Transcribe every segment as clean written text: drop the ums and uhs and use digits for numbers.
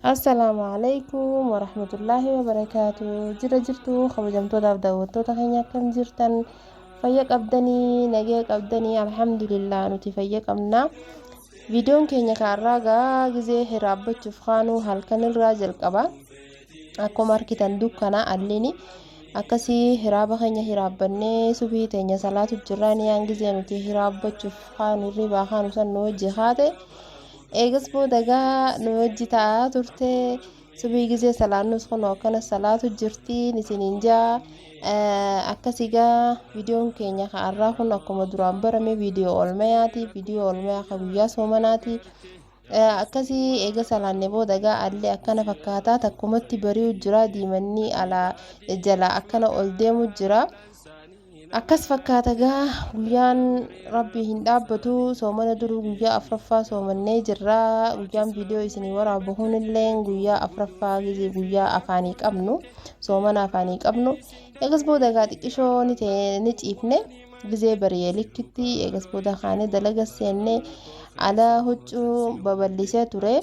Assalaamu alaikum warahmatullaahi wabarakaatu. Jira jirtu kabajamtootaaf daawwattoota keenya, akkam jirtan? Fayya qabdanii? Nagaya qabdanii? Alhamdulillah, nuti fayya qabna. Viidiyoon keenya kaarraa gaa gizee hiraabbachuuf kaanuu halkan irraa jalqaba. Akkuma argitan dukkana alliini akkasii hiraaba keenya hiraabbannee subii teenya salaatu jirraa niyaan gizee nuti hiraabbachuuf kaanu hirribaa kaanu san nu wajji kaate. Eegas booda gaa nu wajji taa'aa turte. Subii gizee salaannus kunoo akkana salaatu jirti isiniin jaa. Akkasii gaa viidiyoon keenya har'aa kun akkuma duraan barame viidiyoo oolmayaati, viidiyoo oolmayaa ka guyyaa soomanaati. Akkasii eega salaanne booda gaa allee akkana fakkaataa takkumatti bari'u jira, diimanni alaa jala akkana ol deemu jira. Akkas fakkaata gaa guyyaan rabbii hin dhaabbatu. Soomana duruu guyyaa afraffaa soomannee jirra. Guyyaan viidiyoo isinii waraabu kunillee guyyaa afraffaa, gizee guyyaa afaanii qabnu, soomana afaanii qabnu. Eegas booda gaa xiqqishoo ni ta'e ni ciifne, gizee bari'ee likkitti eegas booda kaanee dalaga seenne. Ala huccuu babal'isee ture.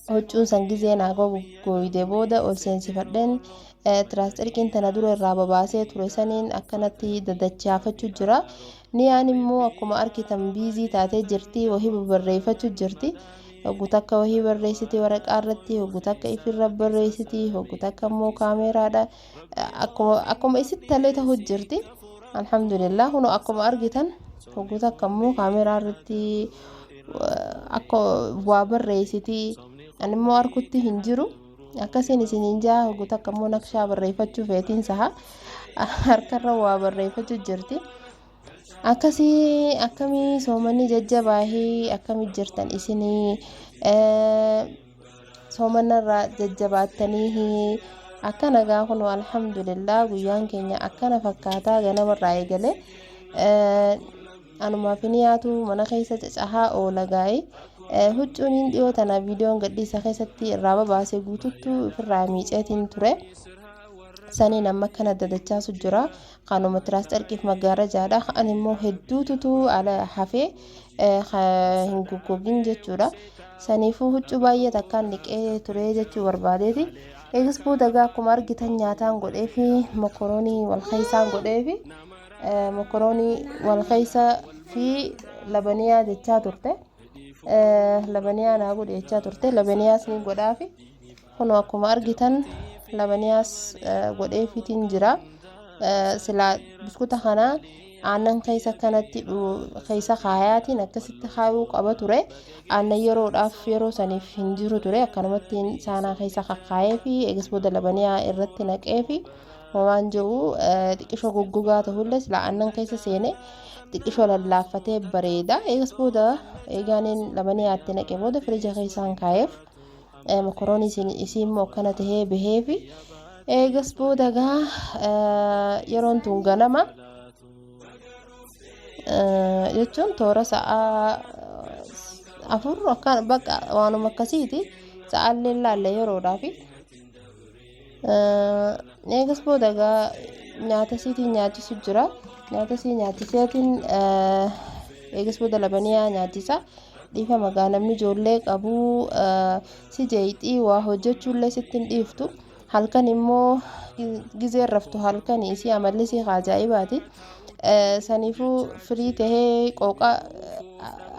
Huccuun san gizee naa goyde booda ol seensifadheen tiraas carqiin tana dura irraa babaasee ture saniin akkanatti dadachaafachuu jira. Niyaan immoo akkuma argitan biizii taatee jirti, wahii babarreeffachuu jirti. Hoggu takka wahii barreessiti waraqaa irratti, hoggu takka ifirra barreessiti, hoggu takka immoo kaameeraadha. Akkuma isitti talee ta'uu jirti. Alhamdulillah, kunoo akkuma argitan hoggu takka immoo kaameeraa irratti akka waa barreessiti. Ani immoo arkutti hin jiru. Akkasiin isiniin jaa, hoggu takka immoo naqshaa barreeffachuu feetiin saha harkarra waa barreeffachuu jirti. Akkasii akkamii soomanni jajjabaahii, akkamii jirtan isinii? Soomanarraa jajjabaattanii akka nagaa? Kunoo alhamdulillah, guyyaan keenya akkana fakkaataa ganamarraa eegale anumaaf hin yaatu mana keessa cacahaa oola gaa'e. Huccuun hin dhiyoo tana viidiyoon gadhiisa keessatti irraa babaase guututtu ofirraa miiceetiin ture. Saniin amma akkana dadachaasu jira. Kanuma tiraas carqiif maggaarajaadha. Ani immoo hedduututu ala hafee hin goggogin jechuudha. Saniifuu huccuu baay'ee takkaan dhiqee ture jechuu barbaadeeti. Eegas booda gaa akkuma argitan nyaataan godheefi, mokoroonii wal keessaan godheefi, mokoroonii wal keessa fi labaniyaa jechaa turte. Labaniyaa naa godhe jechaa turte. Labaniyaas ni godhaafi. Kunoo akkuma argitan labaniyaas godheefiitiin jira. Silaa buskuta kana aannan keessa kanatti keessa kaayaatiin akkasitti kaayuu qaba ture. Aannan yeroodhaaf yeroo saniif hin jiru ture. Akkanumatti saanaa keessa kakkaayee fi eegas booda labaniyaa irratti naqee fi homaan jiru xiqqishoo goggogaa ta'ullee silaa aannan keessa seene xiqqishoo lallaaffatee bareeda. Eegas booda eegaaniin labaniyaatti naqee booda firija keessaan kaayeef. Mokoroonii isii immoo akkana tahee baheefi. Eegas booda gaa yeroon tun ganama jechuun toora sa'aa 4 akka bakka waanuma akkasiiti, sa'aallee laalle yeroodhaafi. Eegas booda gaa nyaata isiitiin nyaachisu jira. Nyaata isii nyaachiseetiin eegas booda labaniyaa nyaachisa. Dhiifama gaa, namni ijoollee qabu si jeeyxii, waa hojjechuullee sitti hin dhiiftu. Halkan immoo gizeen raftu halkan isii amalli isii ajaa'ibaati. Saniifuu firii tahee qooqa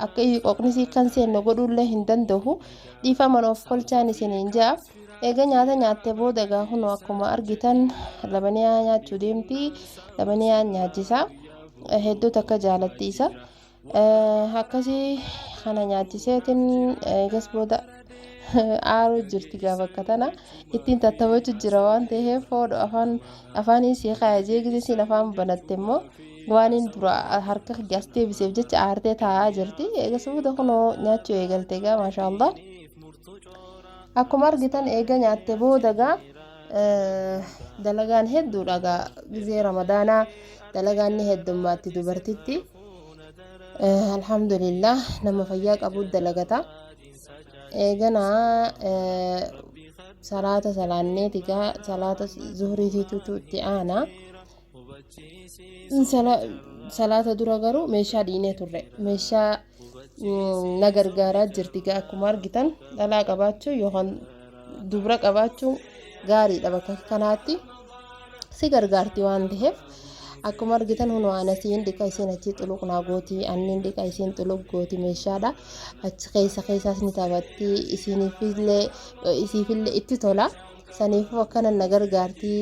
akka qooqni isii kan seenne godhuullee hin danda'u. Dhiifaman of kolchaan isiniin ja'a. Eega nyaata nyaattee booda egaa kunoo akkuma argitan labaniyaa nyaachuu deemti. Labaniyaa nyaachisa. Hedduu takka jaalatti isa. Akkasii kana nyaachiseetiin eegas booda aaruu jirti gaafa akka tana ittiin tattaphachuu jira waan ta'eef foodho afaan afaanii sii kaayajee gisee siin afaan banatte immoo waan hin dura harka as deebiseef jecha aartee taa'aa jirti. Eegas booda kunoo nyaachuu eegalte egaa, maashaallah. Akkuma argitan eega nyaatte booda gaa dalagaan hedduudha gaa, gizee ramadaanaa dalagaan ni heddummaatti dubartitti. Alhamdulillah nama fayyaa qabu dalagata. Eeganaa salaata salaanneeti gaa salaata zuhriitiitu itti aana. Salaata dura garuu meeshaa dhiinee turre. Meeshaa na gargaaraa jirti gaa akkuma argitan dhalaa qabaachuu yookaan dubra qabaachuun gaariidha bakka kanaatti si gargaarti waan ta'eef akkuma argitan hunoo anasiin dhiqa isiin achi xuluq naa gooti anniin dhiqa isiin xuluq gooti meeshaadha achi keessa keessaas ni taphatti isiiniifillee isiifillee itti tola saniifuu akkana na gargaarti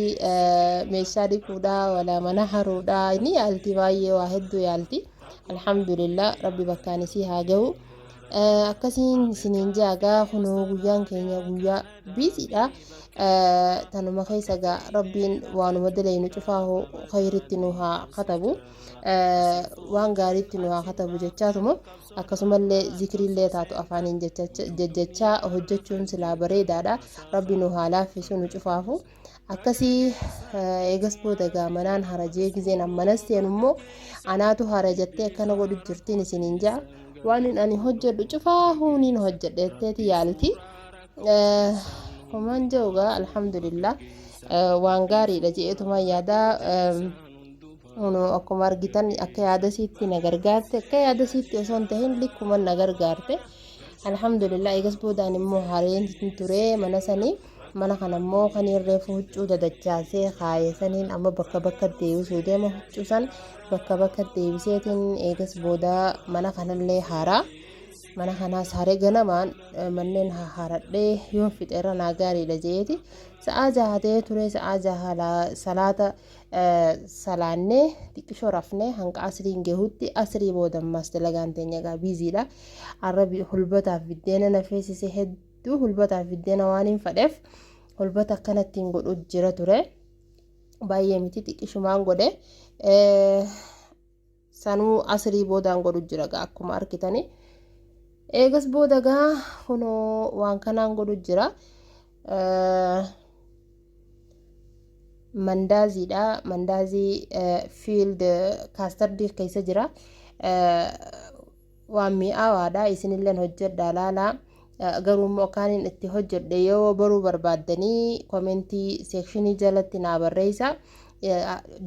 meeshaa dhiquudha wala mana haruudha ni yaalti baay'ee waa hedduu yaalti alhamdulillah rabbi bakkaan isii haa ga'u. Akkasiin isiniin ja'a gaa kunoo guyyaan keenya guyyaa biisiidha. Tanuma keessa gaa rabbiin waanuma dalaynu cufaa khayritti nu haa katabu. Waan gaariitti nu haa katabu jechaatuma akkasumallee zikriillee taatu afaaniin jejjechaa hojjechuun silaa bareedaadha. Rabbi nu haa laaffisu nu cufaafu. Akkasii eegas booda gaa manaan harajee gizeen ammanas seenu immoo anaatu harajattee akkana godhu jirtiin isiniin ja'a. Waan ani hojjedhu cufaa huuniin hojjedhe jetteeti yaalti. Homaan jedhu gaa alhamdulillah waan gaariidha je'eetumaan yaadaa. Kunoo akkuma argitan akka yaada isiitti na gargaarte akka yaada isiitti osoo hin tahin likkuma na gargaarte. Alhamdulillah eegas boodaan immoo hareen ture mana sanii. Mana kana immoo kan reefu huccuu dadachaasee kaaye saniin amma bakka bakka deebisuu deema huccuu san bakka bakka deebiseetiin eegas booda mana kanallee haaraa mana kanaas haree ganamaan manneen haradhee yoo fixeerra naa gaariidha jeeti sa'aa jaha ta'ee ture sa'aa jaha salaata salaannee xiqqishoo rafnee hanga asriin gahutti asrii booda ammas dalagaan teenya egaa biiziidha arrabi hulbataaf biddeena na feesise hedduu hedduu hulbataaf biddeena waan hin fadheef hulbata akkanattiin godhu jira ture baay'ee miti xiqqishumaan godhe sanuu asrii boodaan godhu jira gaa akkuma argitani eegas booda gaa kunoo waan kanaan godhu jira mandaaziidha mandaazii fiild kaastardii keessa jira Waan mi'aawaadha isinilleen hojjedhaa laalaa. Garuu immoo akkaaniin itti hojjedhe yoo baruu barbaaddanii komentii seekshinii jalatti naa barreessa.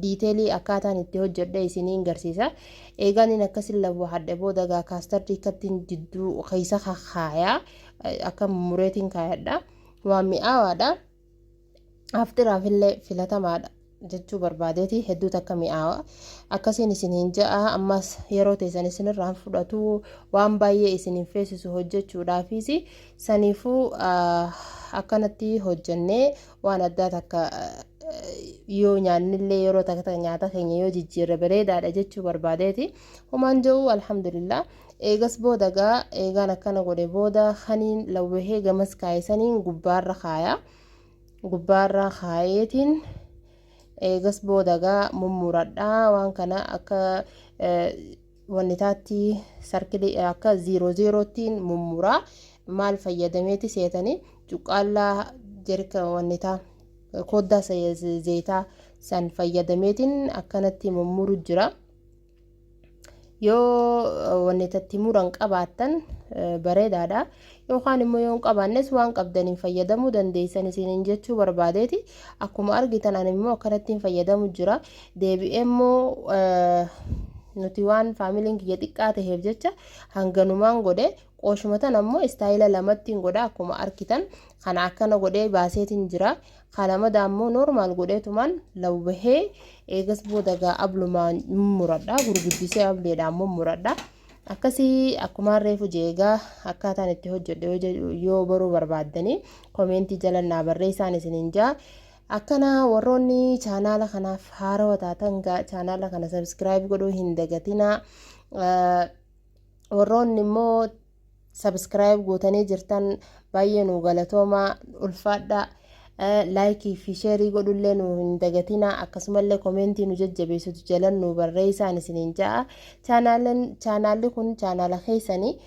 Diiteelii akkaataan itti hojjedhe isiniin garsiisa. Eegaan inni akkasin labu hadhe booda gaa kaastardii akkattiin jidduu keessa kaayaa akka mureetiin kaayadha. Waan mi'aawaadha. Afxiraafillee filatamaadha jechuu barbaadeeti hedduu takka mi'aawa akkasiin isiniin ja'a ammas yeroo teessan isinirraan fudhatu waan baay'ee isin hin feesisu hojjechuudhaafis saniifuu akkanatti hojjennee waan addaa takka yoo nyaannillee yeroo takka takka nyaata keenya yoo jijjiirre bareedaadha jechuu barbaadeeti homaan jedhu alhamdulillah eegas booda gaa eegaan akkana godhe booda kaniin lawwehee gamas kaayesaniin gubbaarra kaaya. Gubbaarra kaayeetiin eegas booda gaa mummuradha waan kana akka wannitaatti sarkilii akka ziiroo ziiroottiin mummuraa maal fayyadameeti seetanii cuqqaallaa jerka wannitaa koddaa zeetaa san fayyadameetiin akkanatti mummuru jira. Yoo wannitatti muran qabaattan bareedaadha. Yookaan immoo yoo hin qabaannes waan qabdaniin fayyadamuu dandeessan isiniin jechuu barbaadeeti. Akkuma argitan ani immoo akkanattiin fayyadamu jira. Deebi'ee immoo nuti waan faamiliin kiyya xiqqaa ta'eef jecha hanganumaan godhe qooshuma tana immoo istaayila lamattiin godha akkuma argitan kana akkana godhee baaseetiin jira. Kana ammoo normaal godheetumaan lawwahee eegas booda gaa ablumaan mummuradha gurguddisee ableedhaan mummuradha. Akkasii akkumaan reefu jeegaa akkaataan itti hojjedhe yoo baruu barbaaddanii komeentii jala naa barreessaan isiniin jaa. Akkana warroonni chaanaala kanaaf haarawa taatan gaa chaanaala kana sabiskiraayib godhuu hin dagatinaa. Warroonni immoo subscribe gootanii jirtan baay'ee nu galatoomaa ulfaadhaa laayikii fi sheerii godhullee nu hin dagatinaa akkasumallee komeentii nu jajjabeessitu jalan nu barreessaan isiniin ja'a chaanaalli kun chaanaala keessanii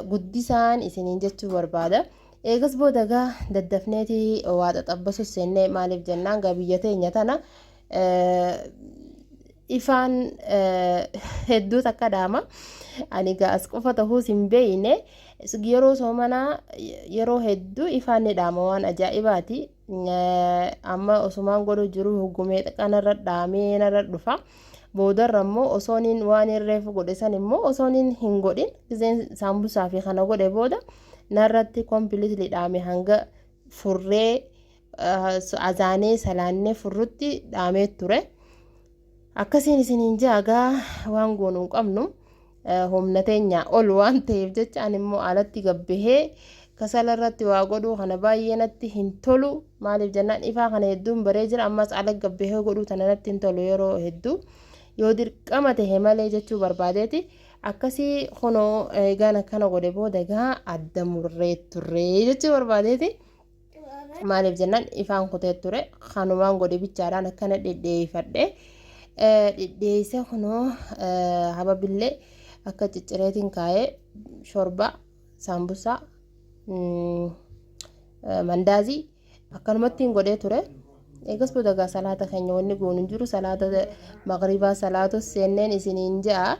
guddisaan isiniin jechuu barbaada. Eegas booda gaa daddafneeti waa xaxabbasu seennee maaliif jennaan gaa biyya teenya tana Ifaan hedduu takka dhaama. Ani egaa as qofa ta'uus hin beeyne. Yeroo soomanaa yeroo hedduu ifaan ni dhaama waan ajaa'ibaati. Amma osumaan godhu jiru huggumee kanarra dhaamee narra dhufa. Boodarra immoo osooniin waan hin reefu godhe san immoo osooniin hin godhin gizeen saambusaa fi kana godhe booda narratti completely dhaame hanga furree azaanee salaannee furrutti dhaamee ture. Akkasiin isiniin jaagaa waan goonu hin qabnu humna teenya ol waan ta'eef jecha ani immoo alatti gabbahee kasala irratti waa godhuu kana baay'ee natti hin tolu. Maaliif jennaan ifaa kana hedduun baree jira, ammas ala gabbahee godhuu tana natti hin tolu yeroo hedduu yoo dirqama tahe malee jechuu barbaadeeti. Akkasii kunoo eegaan akkana godhe booda egaa adda murree turree jechuu barbaadeeti. Maaliif jennaan ifaan kutee ture kanumaan godhe bichaadhaan akkana dhedheeffadhe dhedheesse kunoo hababillee akka ciccireetiin kaa'ee shorbaa saambusaa mandaazii akkanumatti hin godhee ture. Eegas booda egaa salaata keenya wanni goonu hin jiru salaata maghribaa salaatus seenneen isiniin ja'a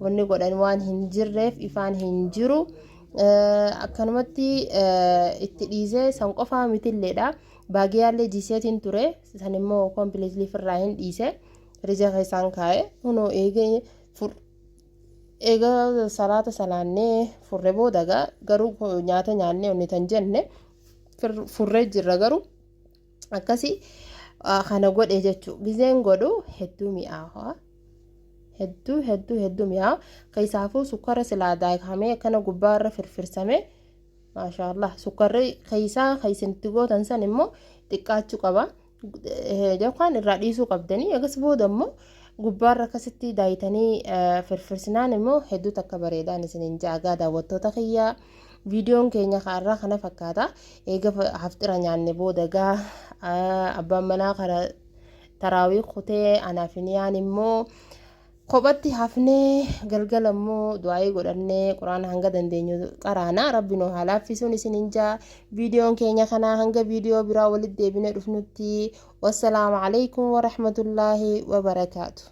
wanni godhan waan hin jirreef ifaan hin jiru. Akkanumatti itti dhiisee san qofaa mitilleedha. Baagiyaallee jiiseetiin ture san immoo completely firraa hin dhiise rija keessaan kaa'e kunoo eegee eega salaata salaannee furre booda egaa garuu nyaata nyaannee onni tan jenne furree jirra garuu akkasi kana godhe jechuu gizeen godhu hedduu mi'aawa. Hedduu hedduu hedduu mi'aawa. Keessaafuu sukkara silaa daakamee akkana gubbaa irra firfirsame maashaallah sukkarri keessaa keessanitti gootan san immoo xiqqaachuu qaba. Yookaan irraa dhiisuu qabdanii eegas booda immoo gubbaarra akkasitti daayitanii firfirsinaan immoo hedduu takka bareedaan isiniin jaagaa daawwattoota kiyyaa. Viidiyoon keenya kaarraa kana fakkaata. Eega hafxira nyaanne booda gaa abbaan manaa kana taraawii kutee anaaf niyaan immoo kophatti hafnee galgala immoo du'aayii godhannee quraana hanga dandeenyu qaraana rabbi nu haa laaffisuun isiniin jaa. Viidiyoon keenya kanaa hanga viidiyoo biraa walitti deebinee dhufnutti wassalaamu alaikum warahmatullaahi wabarakaatu.